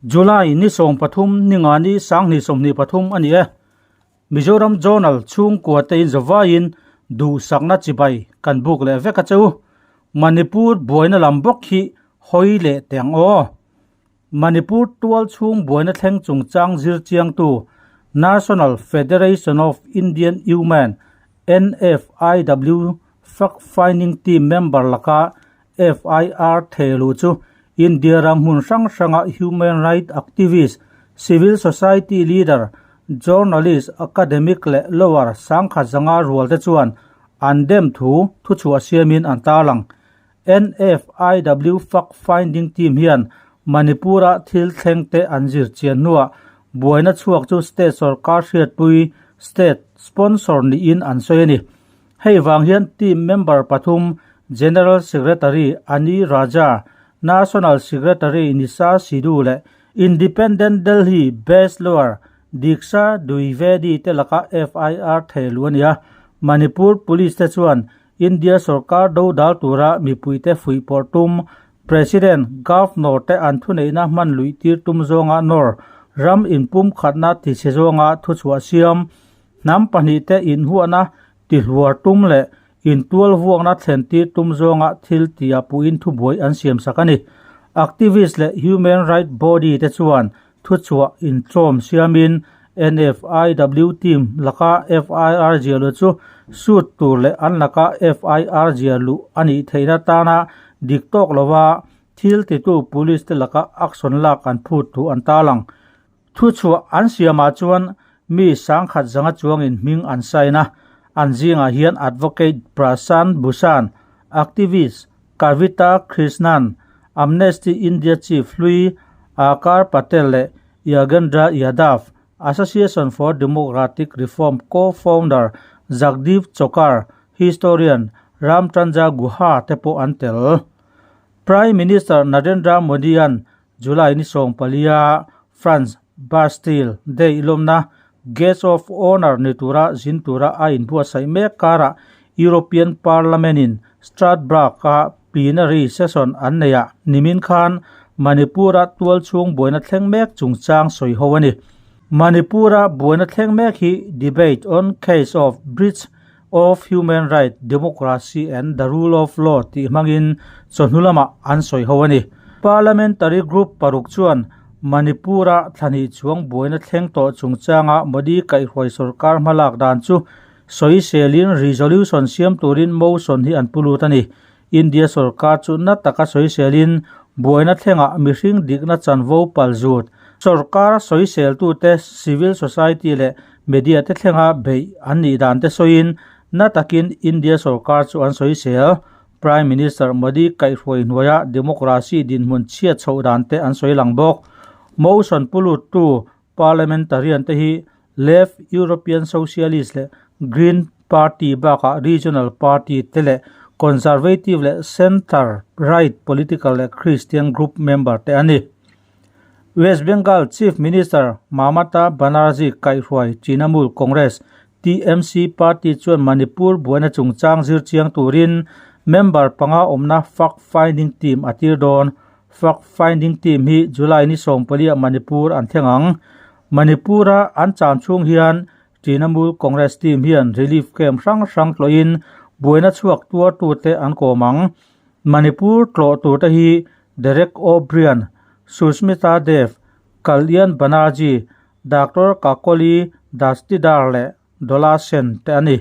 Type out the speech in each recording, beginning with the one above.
July ni 13 ningani 2023 a ni e. Mizoram Journal chhungkua te in zawaiin duhsakna chibai kan buk leh vek a cheu. Manipur buaina lam bawk hi hawi leh teh ang aw. Manipur tual chhung buaina thleng chungchang zir chiangtu National Federation of Indian Women, NFIW, Fact Finding Team member laka FIR thehluh chu India ram hmun hrang hranga human right activist, civil society leader, journalist, academic leh lower sangkhat zanga rual te chuan an dem thu thuchhuah siamin an tarlang. NFIW Fact Finding Team hian Manipur-a thil thleng te an zir chian hnuah buaina chhuak chu state sorkar hriatpui, state sponsor niin an sawi a ni. Hei vang hian team member pathum General Secretary Ani Raja, National Secretary Nisha Sidhu leh Independent Delhi based lawyer Diksha Dwivedi te laka FIR thehluh a ni a. Manipur Police te chuan India sorkar do dal tura mipuite fuihpawrh tum, President, Governor te an thuneihna hman luih tir tum zawnga nawr, ram inpumkhatna tichhe zawnga thuchhuah siam, hnam pahnihte inhuahna tihluar tum leh intual vuakna thlen tir tum zawnga thil tia puhin thubuai an siamsak a ni. Activist leh human right body te chuan thuchhuah intlawm siamin NFIW team laka FIR ziahluh chu sut tur leh an laka FIR ziahluh a nih theihna tana dik tawk lova thil titu police te laka action lak an phut thu an tarlang. Thuchhuah an siamah chuan mi sangkhat zanga chuangin hming an sign a, an zingah hian Advocate Prashant Bhushan, activist Kavita Krishnan, Amnesty India Chief hlui Aakar Patel leh Yagendra Yadav, Association for Democratic Reform co-founder Jagdeep Chokar, historian Ramchandra Guha te pawh an tel. Prime Minister Narendra Modi-a'n July ni 14-a France Bastille Day lawmna Guest of Honour ni tura zin tura a inbuatsaih mek karah European Parliament-in Strasbourg-a plenary session an neihah nimin khan Manipur-a tual chhung buaina thleng mek chungchang sawi ho a ni. Manipur-a buaina thleng mek hi Debate on Case of Breach of Human Right, Democracy and the Rule of Law tih hmangin chawhnu lamah an sawi ho a ni. Parliamentary group paruk chuan Manipur-a thlahnih chuang buaina thleng tawh chungchanga Modi kaihhruai sorkar hmalak dan chu sawi selin resolution siam turin motion hi an pu lut a ni. India sorkar chu na taka sawi selin buaina thlengah mihring dikna chanvo pal zut sorkar sawi seltute civil society leh media te thlenga beih an nih dan te sawiin na takin India sorkar chu an sawi sel. Prime Minister Modi kaihhruai hnuaia democracy dinhmun chhiat chhoh dan te an sawi lang bawk. Motion pu luttu parliamentarian te hi Left European Socialist leh Green Party bakah regional party te leh Conservative leh Centre Right political leh Christian group member te a ni. West Bengal Chief Minister Mamata Banerjee kaihhruai Trinamool Congress, TMC, party chuan Manipur buaina chungchang zir chiang turin member panga awmna fact finding team a tir dawn. Fact finding team hi July ni 14 ah Manipur an thleng ang. Manipur-a an cham chhung hian Trinamool Congress team hian relief camp hrang hrang tlawhin buaina chhuak tuartute an kawm ang. Manipur tlawh turte hi Derek O'Brien, Sushmita Dev, Kalyan Banerjee, Doctor Kakoli Dastidar leh Dola Sen te a ni.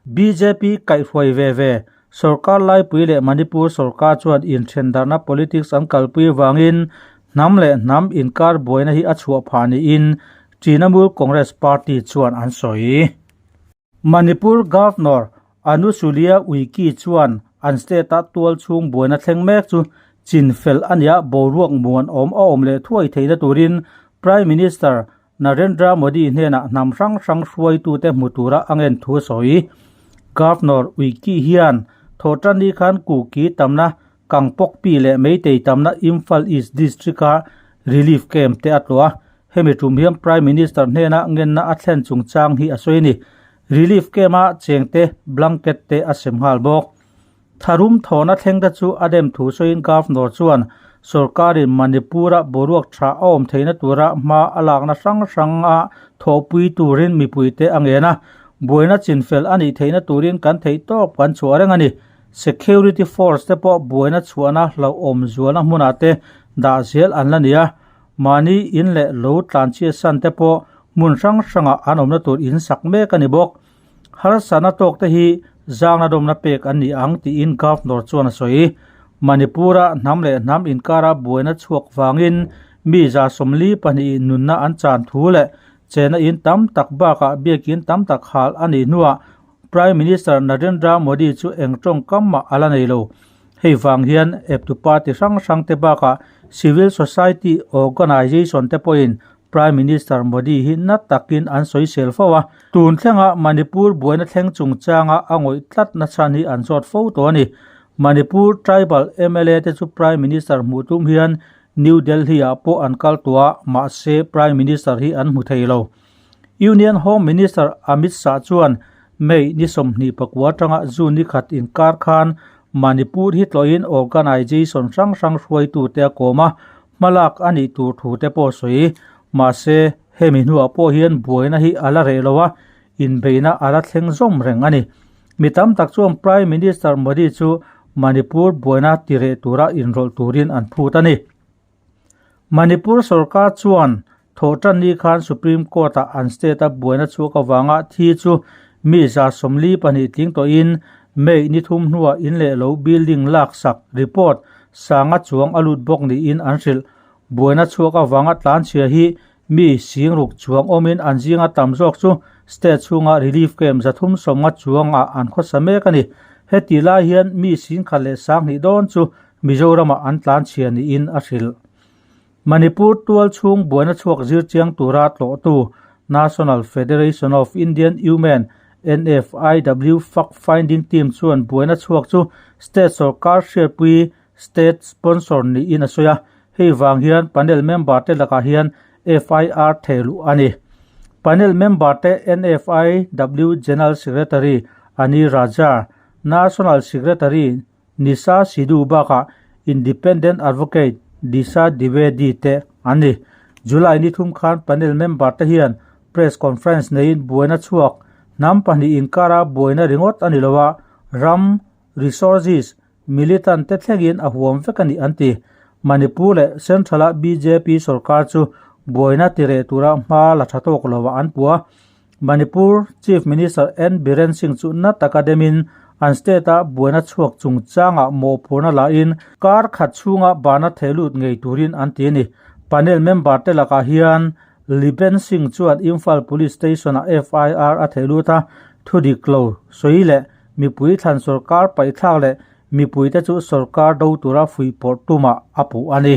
Bjp kaihhruai ve ve sorkar laipui leh Manipur sorkar chuan inthendarhna politics an kalpui vangin hnam leh hnam inkar buaina hi a chhuah phah niin Trinamool Congress party chuan an sawi. Manipur Governor Anusuiya Uikey chuan an state-a tual chhung buaina thleng mek chu chin fel a nia boruak muan awm a awm leh thuai theihna turin Prime Minister Narendra Modi hnenah hnam hrang hrang hruaitute hmu tura a ngen thu sawi. Governor Uikey hian thawhtanni khan Kuki tamna Kangpokpi leh Meitei tamna Imphal East District-a relief camp te a tlawh a, hemi tum hian Prime Minister hnena ngenna a thlen chungchang hi a sawi a ni. Relief camp-a chengte blanket te a sem nghal bawk. Tharum thawhna thleng te chu a dem thu sawiin Governor chuan Sorkarin Manipur-a boruak tha a awm theihna tura hma a lakna hrang hranga thawhpui turin mipuite a ngen a, buaina chinfel a nih theihna turin kan theih tawp kan chhuah reng a ni. Security force te pawh buaina chhuahna hlauhawm zualna hmunah te dah zel an la ni a, mahni in leh lo tlanchhiat san te pawh hmun hrang hrangah an awmna tur in sak mek a ni bawk. Harsatna tawk te hi zangna dawmna pek an ni ang tiin Governor chuan a sawi. Manipur-a hnam leh hnam inkara buaina chhuak vangin mi 42 in nunna an chan thu leh chena in tam tak bakah biakin tam tak hal a nih hnuah Prime Minister Narendra Modi chu eng tawngkam mah a la nei lo. Hei vang hian eptu party hrang hrang te bakah civil society organisation te pawhin Prime Minister Modi hi na takin an sawisel fo a. Tun thlenga Manipur buaina thleng chungchanga a ngawih tlat na chhan hi an zawt fo tawh a ni. Manipur tribal mla te chu Prime Minister hmuh tum hian New Delhi-ah pawh an kal tawh a, mahse Prime Minister hi an hmu thei lo. Union Home Minister Amit Shah chuan May ni 29 atanga June ni khat inkar khan Manipur hi tlawhin organisation hrang hrang hruaitute a kawm a, hmalak a nih tur thu te pawh sawi. Mahse, hemi hnuah pawh hian buaina hi a la reh lo a, inbeihna a la thleng zawm reng a ni. Mi tam tak chuan Prime Minister Modi chu Manipur buaina tireh tura inrawlh turin an phut a ni. Manipur sorkar chuan thawhtan ni khan Supreme Court-ah an state-a buaina chhuak avanga thi chu mi 42 tling tawhin May ni thum hnuah in leh lo building laksak report sanga chuang a lut bawk niin an hrilh. Buaina chhuak avanga tlanchhia hi mi singruk chuang awmin an zinga tam zawk chu state chhunga relief camp 350 chuangah an khawsa mek a ni. Heti lai hian mi 10,200 dawn chu Mizoramah an tlanchhia niin a hrilh. Manipur tual chhung buaina chhuak zir chiang tura tlawhtu National Federation of Indian Women, NFIW, Fact Finding Team chuan buaina chhuak chu state sorkar hriatpui state sponsor niin a sawi a, hei vang hian panel member te lakah hian FIR thehluh a ni. Panel member te NFIW General Secretary Ani Raja, National Secretary Nisha Sidhu bakah Independent Advocate Disha Dwivedi te an ni. July ni thum khan panel member te hian press conference neiin buaina chhuak hnam pahnih inkara buaina ringawt a ni lo a, ram, resources, militant te thlengin a huam vek a ni an ti. Manipur leh Central-a bjp sorkar chu buaina tireh tura hma la tha tawk lo ah an puh a. Manipur Chief Minister N Biren Singh chu na taka demin an state-a buaina chhuak chungchangah mawhphurna lahin kar khat chhunga bana thehlut ngei turin an ti a ni. Panel member te lakah hian Liben Singh chuan Imphal Police Station-ah FIR a thehlut a, thudik lo sawi leh mipui thlan sorkar paihthlak leh mipuite chu sorkar do tura fuihpawrh tumah a puh a ni.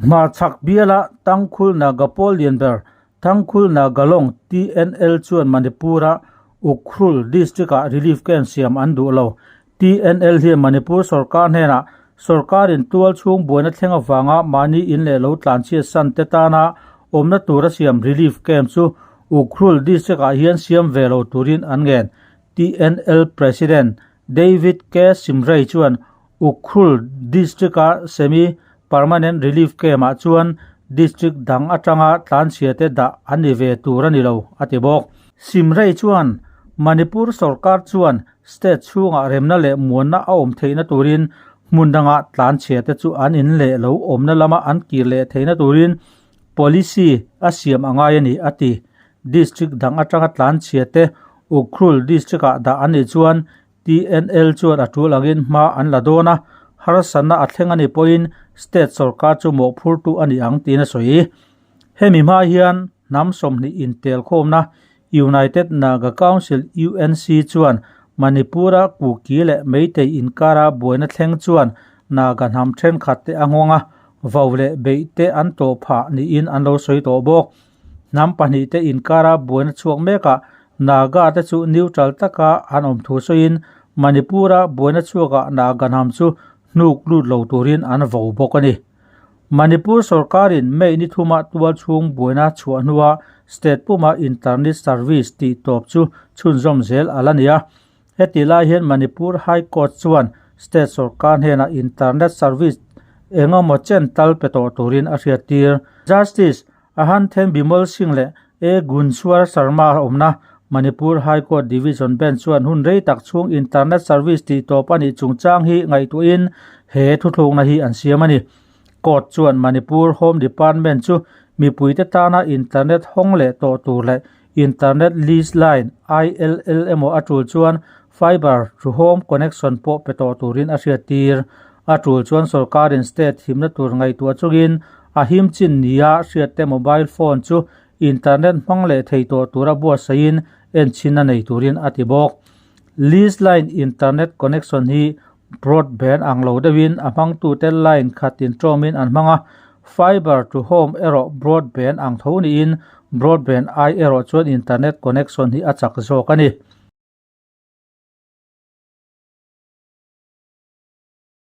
Hmarchhak biala Tangkhul Naga pawl lian ber Tangkhul Nagalong, TNL, chuan Manipur-a Ukhrul district-ah relief camp siam an duh lo. TNL hian Manipur sorkar hnenah sorkarin tual chhung buaina thleng avanga mahni in leh lo tlanchhiat san te tana awmna tura siam relief camp chu Ukhrul district-ah hian siam ve lo turin an ngen. TNL President David K. Simrei chuan Ukhrul District-a Semi Permanent Relief Camp-ah chuan District dang atanga tlanchhia te dah an ni ve tur a ni lo, a ti bawk. Simrei chuan Manipur sorkar chuan state chhungah remna leh muanna a awm theihna turin hmun danga tlanchhia te chu an in leh lo awmna lama an kir leh theihna turin policy a siam a ngai a ni, a ti. District dang atanga tlanchhia te Ukhrul District-ah dah an nih chuan TNL chuan a tul angin hma an la dawn a, harsatna a thleng a nih pawhin state sorkar chu mawhphurtu a ni ang tiin a sawi. Hemi hma hian hnam 20 intelkhawmna United Naga Council, UNC, chuan Manipur-a Kuki leh Meitei inkara buaina thleng chuan Naga hnam thenkhat te a nghawng a, vau leh beih te an tawh phah niin an lo sawi tawh bawk. Hnam pahnih te inkara buaina chhuak mekah Naga te chu neutral taka an awm thu sawiin Manipur-a buaina chhuakah Naga hnam chu hnuk lut lo turin an vo bawk a ni. Manipur sorkarin May ni thuma tual chhung buaina chhuah hnua state puma internet service tih tawp chu chhunzawm zel a la ni a. Heti lai hian Manipur High Court chuan state sorkar hnenah internet service Engemaw chen tal pe tawh turin a hriattir. Justice Ahanthem Bimol Singh leh A Gunsuar Sharma awmna Manipur High Court Division Bench chuan hun rei tak chhung internet service tih tawp a nih chungchang hi ngaihtuahin he thuthlukna hi an siam a ni. Court chuan Manipur Home Department chu mipuite tana internet hawng leh tawh tur leh Internet Lease Line, ILL, emaw a tul chuan Fiber to Home connection pawh pe tawh turin a hriattir. A tul chuan sorkarin state himna tur ngaihtuah chungin a him chin nia hriatte mobile phone chu internet hmang leh thei tawh tura buatsaihin enchhin a nei turin a ti bawk. Lease line internet connection hi broadband ang lo deuhin a hmangtute line khat intawmin an hmang a, fiber to home erawh broadband ang tho niin broadband ai erawh chuan internet connection hi a chak zawk a ni.